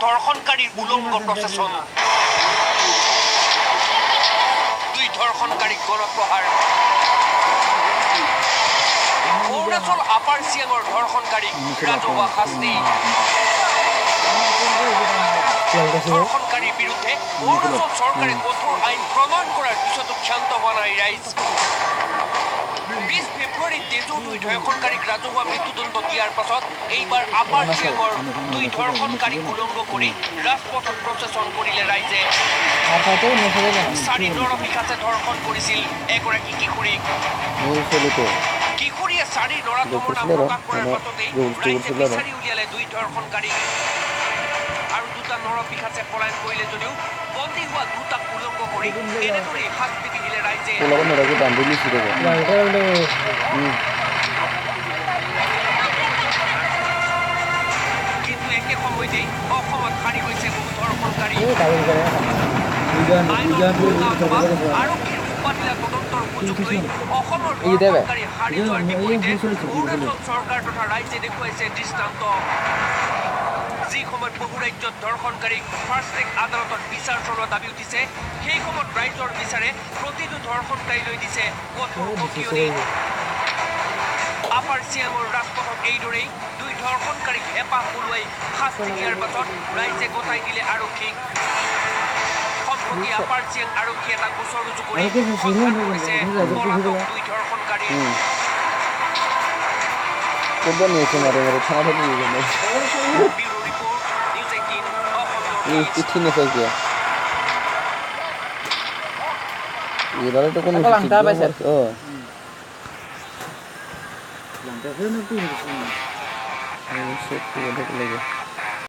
ধৰ্ষণকাৰীৰ উলংগ প্ৰচেছন। দুই ধৰ্ষণকাৰীক গণপ্ৰহাৰ। অৰুণাচল আপাৰ চিয়াঙৰ ধৰ্ষণকাৰীক ৰাজহুৱা শাস্তি। ধৰ্ষণকাৰীৰ বিৰুদ্ধে অৰুণাচল চৰকাৰে কঠোৰ আইন প্ৰণয়ন কৰাৰ পিছতো ক্ষান্ত হোৱা নাই ৰাইজ। 20 ফেব্ৰুৱাৰীত তেজুৰ দুই ধৰ্ষণকাৰীক ৰাজহুৱা মৃত্যুদণ্ড দিয়াৰ পাছত এইবাৰ আপাৰ চিয়াঙৰ দুই ধৰ্ষণকাৰীক উলংগ কৰি ৰাজপথত প্ৰচেছন কৰিলে ৰাইজে। চাৰি নৰপিশাচে ধৰ্ষণ কৰিছিল এগৰাকী কিশোৰীক। কিশোৰীয়ে চাৰি ল'ৰাটোৰ নাম প্ৰকাশ কৰাৰ পাছতেই ৰাইজে বিচাৰি উলিয়ালে দুই ধৰ্ষণকাৰীক। আৰু দুটা নৰপিশাচে পলায়ন কৰিলে যদিও বন্দী হোৱা দুটাক উলংগ কৰি এনেদৰেই শাস্তি বিহিলে ৰাইজে। কিন্তু একে সময়তেই অসমত সাৰি গৈছে বহু ধৰ্ষণকাৰী। আৰক্ষীৰ উপাধিলা তদন্তৰ সুযোগ লৈ অসমৰ ধৰ্ষণকাৰী সাৰি যোৱাৰ বিপৰীতে অৰুণাচল চৰকাৰ তথা ৰাইজে দেখুৱাইছে দৃষ্টান্ত। যি সময়ত বহু ৰাজ্যত ধৰ্ষণকাৰীক ফাষ্ট ট্ৰেক আদালতত বিচাৰ চলোৱা দাবী উঠিছে, সেই সময়ত ৰাইজৰ বিচাৰে প্ৰতিটো ধৰ্ষণকাৰীলৈ দিছে কঠোৰ সকীয়নি। আপাৰ চিয়াঙৰ ৰাজপথত এইদৰেই দুই ধৰ্ষণকাৰীক হেঁপাহ পলুৱাই শাস্তি দিয়াৰ পাছত ৰাইজে গতাই দিলে আৰক্ষীক। সম্প্ৰতি আপাৰ চিয়াং আৰক্ষীয়ে এটা গোচৰ ৰুজু কৰি সন্ধান কৰিছে পলাতক দুই ধৰ্ষণকাৰী। লাগে।